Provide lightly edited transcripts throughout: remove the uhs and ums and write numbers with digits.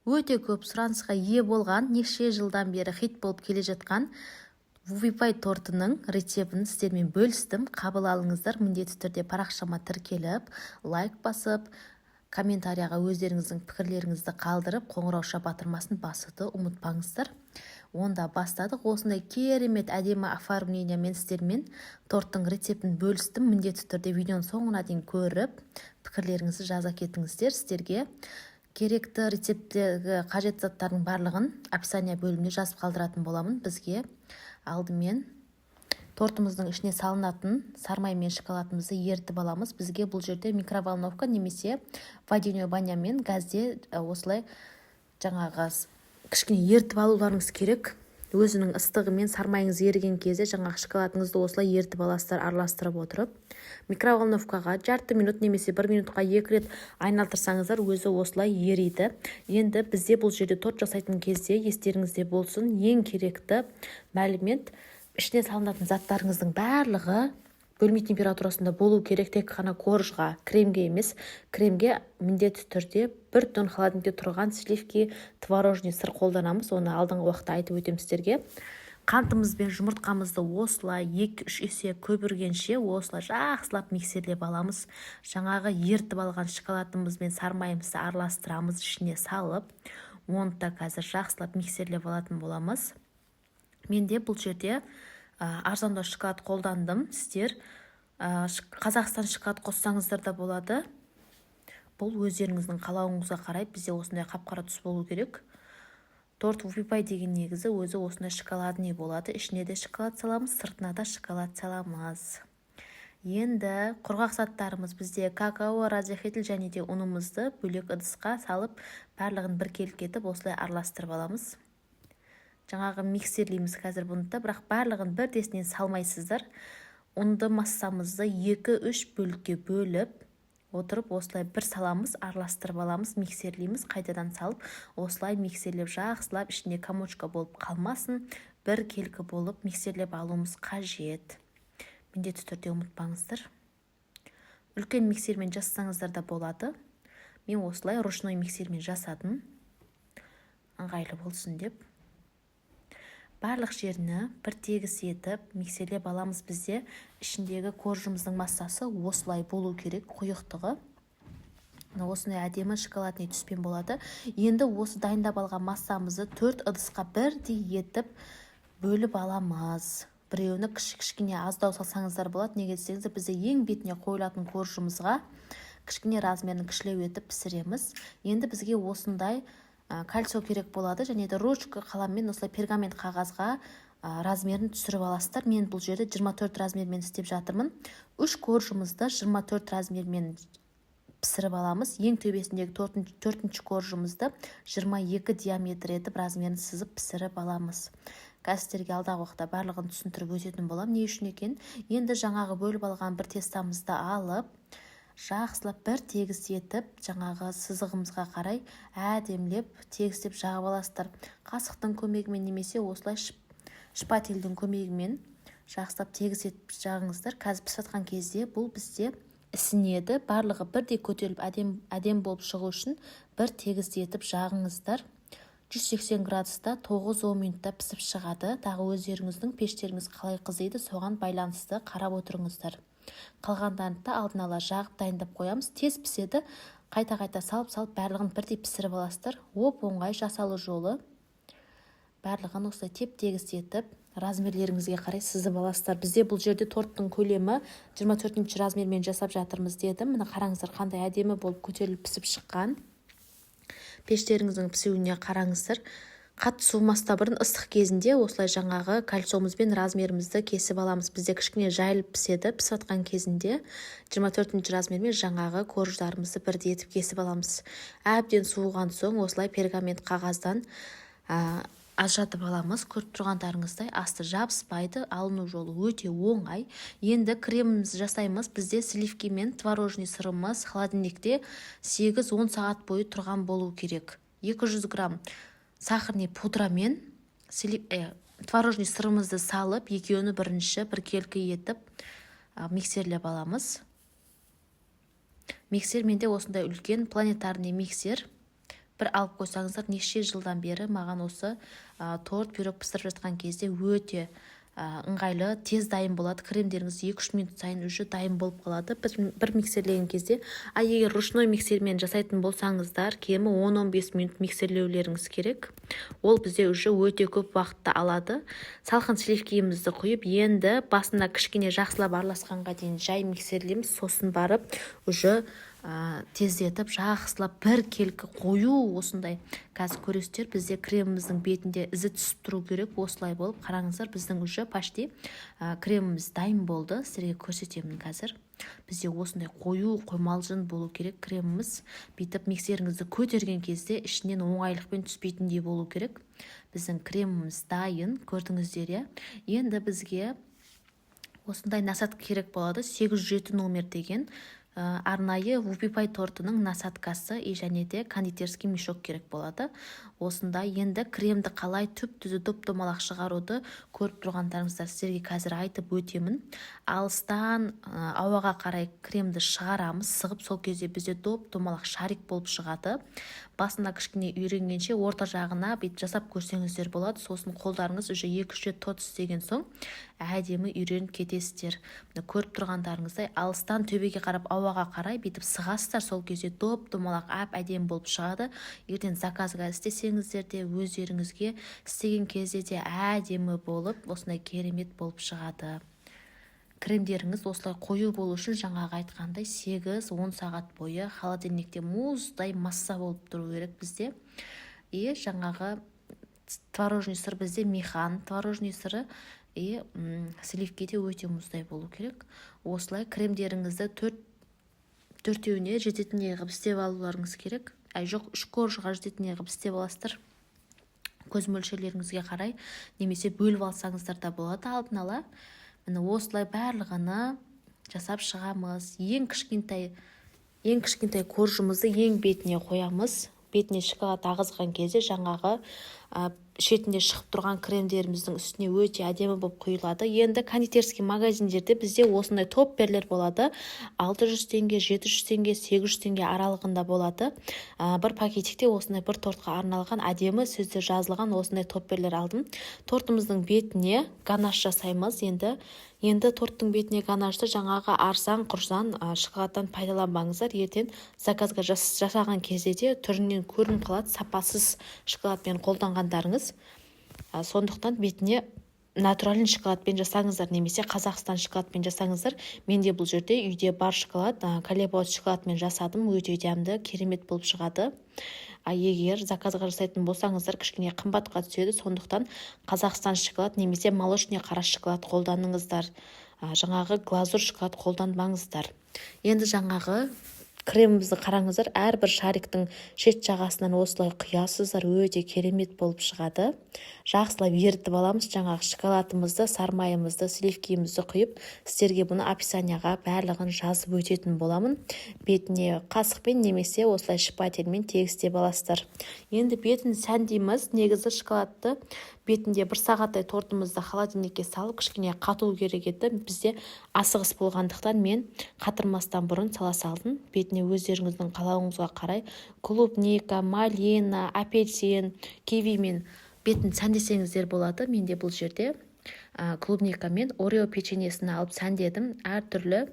Өте көп сұранысқа ие болған, неше жылдан бері хит болып келе жатқан вупи пай тортының рецептін сіздермен бөлістім. Қабыл алыңыздар. Міндетті түрде парақшама тіркеліп, лайк басып, комментарияға өздеріңіздің пікірлеріңізді қалдырып, қоңырауша батырмасын басуды ұмытпаңыздар. Онда бастадық. Осындай керемет әдемі оформлениемен сіздермен торттың рецептін бөлістім. Міндетті түрде видеоның соңына дейін көріп, пікірлеріңізді жаза кетіңіздер. Сіздерге керекті рецепттегі қажет заттардың барлығын описание бөліміне жазып қалдыратын боламын. Бізге алдымен тортымыздың ішіне салынатын сармай мен шоколадымызды ерітіп аламыз. Бізге бұл жерде микроволновка немесе водяной банямен газде осылай жаңағы кішкене ерітіп алуларыңыз керек. Өзінің ыстығымен сармайыңыз еріген кезде жаңағы шоколадыңызды осылай ерітіп аласыздар. Араластырып отырып, микроволновкаға жарты минут немесе бір минутқа екі рет айналдырсаңыздар, өзі осылай ериді. Енді бізде бұл жерде торт жасайтын кезде, естеріңізде болсын, ең керекті мәлімет: ішіне салынатын заттарыңыздың барлығы бөлме температурасында болу керек. Тек қана коржға, кремге емес. Кремге міндетті түрде бір түн холодильникте тұрған сливки, творожный сыр қолданамыз. Оны алдыңғы уақытта айтып өтемін сіздерге. Қантымыз бен жұмыртқамызды осылай 2-3 есе көбіргенше осылай жақсылап миксерлеп аламыз. Жаңағы ерітіп алған шоколадымыз бен сармайымызды араластырамыз, ішіне салып, оны да қазір жақсылап миксерлеп алатын боламыз. Менде бұл жерде арзандау шоколад қолдандым. Сіздер Қазақстан шоколад қоссаңыздар да болады, бұл өздеріңіздің қалауыңызға қарай. Бізде осындай қап қара түс болу керек. Торт вупи пай деген негізі өзі осындай шоколадный болады. Ішіне де шоколад саламыз, сыртына да шоколад саламыз. Енді құрғақ заттарымыз бізде какао, разрыхлитель және де ұнымызды бөлек ыдысқа салып, барлығын біркелкі етіп осылай араластырып аламыз. Жаңағы миксерлейміз қазір бұны да, бірақ барлығын бірдесінен салмайсыздар. Ұнды массамызды 2-3 бөлікке бөліп отырып, осылай бір саламыз, араластырып аламыз, миксерлейміз. Қайтадан салып, осылай миксерлеп, жақсылап ішінде комочка болып қалмасын, біркелкі болып миксерлеп алуымыз қажет. Міндетті түрде ұмытпаңыздар. Үлкен миксермен жасасаңыздар да болады. Мен осылай ручной миксермен жасадым, ыңғайлы болсын деп. Барлық жеріні бір тегіс етіп миксерлеп аламыз. Бізде ішіндегі коржымыздың массасы осылай болу керек, құйықтығы осындай әдемі шоколадный түспен болады. Енді осы дайындап алған массамызды төрт ыдысқа бірдей етіп бөліп аламыз. Біреуіні кішкене аздау салсаңыздар болады. Неге десеңіздер, бізде ең бетіне қойылатын коржымызға кішкене размерін кішілеу етіп пісіреміз. Енді бізге осындай кольцо керек болады және де ручка, қаламмен осылай пергамент қағазға размерін түсіріп аласыздар. Мен бұл жерде 24 размермен істеп жатырмын. Үш коржымызды 24 размермен пісіріп аламыз. Ең төбесіндегі төртінші коржымызды 22 диаметр етіп размерін сызып, пісіріп аламыз. Қазір сіздерге алдағы уақытта барлығын түсіндіріп өтетін боламын, не үшін екенін. Енді жаңағы бөліп алған бір тестамызды алып, жақсылап бір тегіс етіп, жаңағы сызығымызға қарай әдемілеп тегістеп жағып аласыздар. Қасықтың көмегімен немесе осылай шпательдің көмегімен жақсылап тегіс етіп жағыңыздар. Қазір пісіп жатқан кезде бұл бізде ісінеді. Барлығы бірдей көтеріліп, әдем, әдем болып шығу үшін бір тегіс етіп жағыңыздар. 180 градуста 9-10 минутта пісіп шығады. Тағы өздеріңіздің пештеріңіз қалай қызиды, соған байланысты қарап отырыңыздар. Қалғандарын да алдын ала жағып, дайындап қоямыз. Тез піседі. Қайта-қайта салып-салып, барлығын бірдей пісіріп аласыздар. Оп оңай жасалу жолы. Барлығын осылай теп-тегіс етіп, размерлеріңізге қарай сызып аласыздар. Бізде бұл жерде торттың көлемі 24 размермен жасап жатырмыз дедім. Міне, қараңыздар, қандай әдемі болып көтеріліп пісіп шыққан. Пештеріңіздің пісуіне қараңыздар. Қатты суымастан бұрын, ыстық кезінде осылай жаңағы кольцомызбен размерімізді кесіп аламыз. Бізде кішкене жайылып піседі. Пісіп жатқан кезінде 24 размермен жаңағы корждарымызды бірдей етіп кесіп аламыз. Әбден суыған соң осылай пергамент қағаздан ажыратып аламыз. Көріп тұрғандарыңыздай, асты жабыспайды, алыну жолы өте оңай. Енді кремімізді жасаймыз. Бізде сливки мен творожный сырымыз холодильникте 8-10 сағат бойы тұрған болу керек. 200 грамм сахарный пудрамен творожный сырымызды салып, екеуini бірінші біркелкі етіп миксерлеп аламыз. Миксер менде осындай үлкен планетарный миксер. Бір алып қойсаңыздар, неше жылдан бері маған осы торт, пирог пісіріп жатқан кезде өте ыңғайлы, тез дайын болады. Кремдеріңіз 2-3 минут сайын уже дайын болып қалады бір миксерлеген кезде. А егер ручной миксермен жасайтын болсаңыздар, кемі 10-15 минут миксерлеулеріңіз керек. Ол бізде уже өте көп уақытты алады. Салқын сливкиімізді құйып, енді басында кішкене жақсылап араласқанға дейін жай миксерлейміз. Сосын барып уже тездетіп, жақсылап біркелкі қою осындай. Қазір көресіздер, бізде креміміздің бетінде ізі түсіп тұру керек осылай болып. Қараңыздар, біздің уже почти креміміз дайын болды. Сіздерге көрсетемін қазір. Бізде осындай қою, қоймалжың болу керек креміміз. Бүйтіп миксеріңізді көтерген кезде ішінен оңайлықпен түспейтіндей болу керек. Біздің креміміз дайын, көрдіңіздер, иә? Енді бізге осындай насадка керек болады, 807 номер деген арнайы вупипай тортының насадкасы и және де кондитерский мешок керек болады осындай. Енді кремді қалай түп түзу, доп домалақ шығаруды көріп тұрғандарыңыздар, сіздерге қазір айтып өтемін. Алыстан ауаға қарай кремді шығарамыз сығып. Сол кезде бізде доп домалақ шарик болып шығады. Басында кішкене үйренгенше орта жағына бүйтіп жасап көрсеңіздер болады. Сосын қолдарыңыз уже 2-3 рет торт істеген соң әдемі үйреніп кетесіздер. Мына көріп тұрғандарыңыздай, алыстан төбеге қарап, ауаға қарай бүйтіп сығасыздар. Сол кезде доп домалақ, әп әдемі болып шығады. Ертең заказға істесеңіздер де, өздеріңізге істеген кезде де әдемі болып, осындай керемет болып шығады. Кремдеріңіз осылай қою болу үшін, жаңағы айтқандай, 8-10 сағат бойы холодильникте мұздай масса болып тұру керек бізде. И жаңағы творожный сыр, бізде Михан творожный сыры, и сливки де өте мұздай болу керек. Осылай кремдеріңізді төрт төртеуіне жететіндей қылып істеп алуларыңыз керек. Әй, жоқ, үш коржға жететіндей қылып істеп аласыздар көз мөлшерлеріңізге қарай немесе бөліп алсаңыздар да болады алдын ала. Міне, осылай барлығыны жасап шығамыз. Ең кішкентай коржымызды ең бетіне қоямыз. Бетіне шоколад ағызған кезде жаңағы шетінде шығып тұрған кремдеріміздің үстіне өте әдемі болып құйылады. Енді кондитерский магазиндерде бізде осындай топперлер болады, 600 теңге, 700 теңге, 800 теңге аралығында болады. Бір пакетикте осындай бір тортқа арналған, әдемі сөздер жазылған осындай топперлер алдым. Тортымыздың бетіне ганаш жасаймыз енді. Енді торттың бетіне ганашты жаңағы арзан құрзан шоколадтан пайдаланбаңыздар. Ертең заказға жасаған кезде де түрінен көрініп қалады сапасыз шоколадпен қолданғандарыңыз. Сондықтан бетіне натуральный шоколадпен жасаңыздар немесе Қазақстан шоколадпен жасаңыздар. Мен де бұл жерде үйде бар шоколад, Калебот шоколадымен жасадым. Өте дәмді, керемет болып шығады. А егер заказға жасайтын болсаңыздар, кішкене қымбатқа түседі. Сондықтан Қазақстан шоколад немесе молочный қара шоколад қолданыңыздар, жаңағы глазурь шоколад қолданбаңыздар. Енді жаңағы кремімізді қараңыздар, әрбір шариктің шет жағасынан осылай құясыздар, өте керемет болып шығады. Жақсылап ерітіп аламыз жаңағы шоколадымызды, сармайымызды, сливкиімізді құйып. Сіздерге бұны описанияға барлығын жазып өтетін боламын. Бетіне қасықпен немесе осылай шпательмен тегістеп аласыздар. Енді бетін сәндейміз. Негізі шоколадты бетінде бір сағаттай тортымызды холодильникке салып, кішкене қату керек еді. Бізде асығыс болғандықтан, мен қатырмастан бұрын сала салдым. Бетіне өздеріңіздің қалауыңызға қарай клубника, малина, апельсин, кивимен бетін сәндесеңіздер болады. Менде бұл жерде клубника мен Орео печеньесін алып сәндедім. Әртүрлі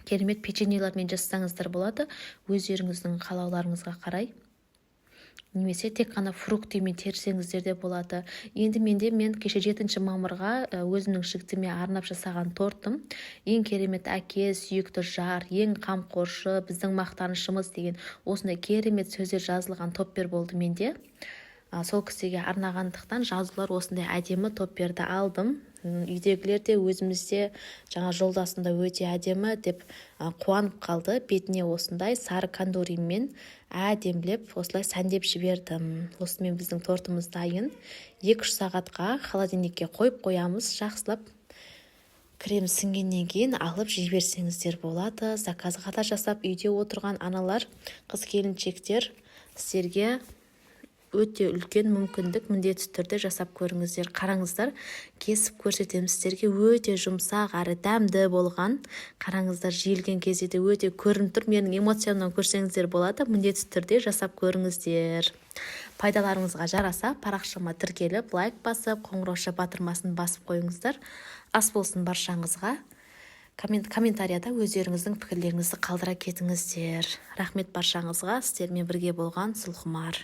керемет печеньелермен жасасаңыздар болады өздеріңіздің қалауларыңызға қарай немесе тек қана фруктімен терсеңіздер де болады. Енді мен кеше 7 мамырға өзімнің жігітіме арнап жасаған тортым. «Ең керемет әке, сүйікті жар, ең қамқоршы, біздің мақтанышымыз» деген осындай керемет сөздер жазылған топпер болды менде. Сол кісіге арнағандықтан жазулар осындай әдемі топперді алдым. Үйдегілер де, өзіміз де, жаңа жолдасым да өте әдемі деп қуанып қалды. Бетіне осындай сары кандуринмен әдемілеп осылай сәндеп жібердім. Осымен біздің тортымыз дайын. 2-3 сағатқа холодильникке қойып қоямыз. Жақсылап крем сіңгеннен кейін алып жей берсеңіздер болады. Заказға да жасап, үйде отырған аналар, қыз келіншектер, сіздерге Өте үлкен мүмкіндік, міндетті түрде жасап көріңіздер. Қараңыздар, кесіп көрсетемін сіздерге. Өте жұмсақ әрі дәмді болған. Қараңыздар, жиілген кезде де өте көрініп тұр. Менің эмоциямнан көрсеңіздер болады. Міндетті түрде жасап көріңіздер. Пайдаларыңызға жараса, парақшама тіркеліп, лайк басып, қоңырауша батырмасын басып қойыңыздар. Ас болсын баршаңызға! Комментарияда өздеріңіздің пікірлеріңізді қалдыра кетіңіздер. Рахмет баршаңызға! Сіздермен бірге болған Сұлқұмар.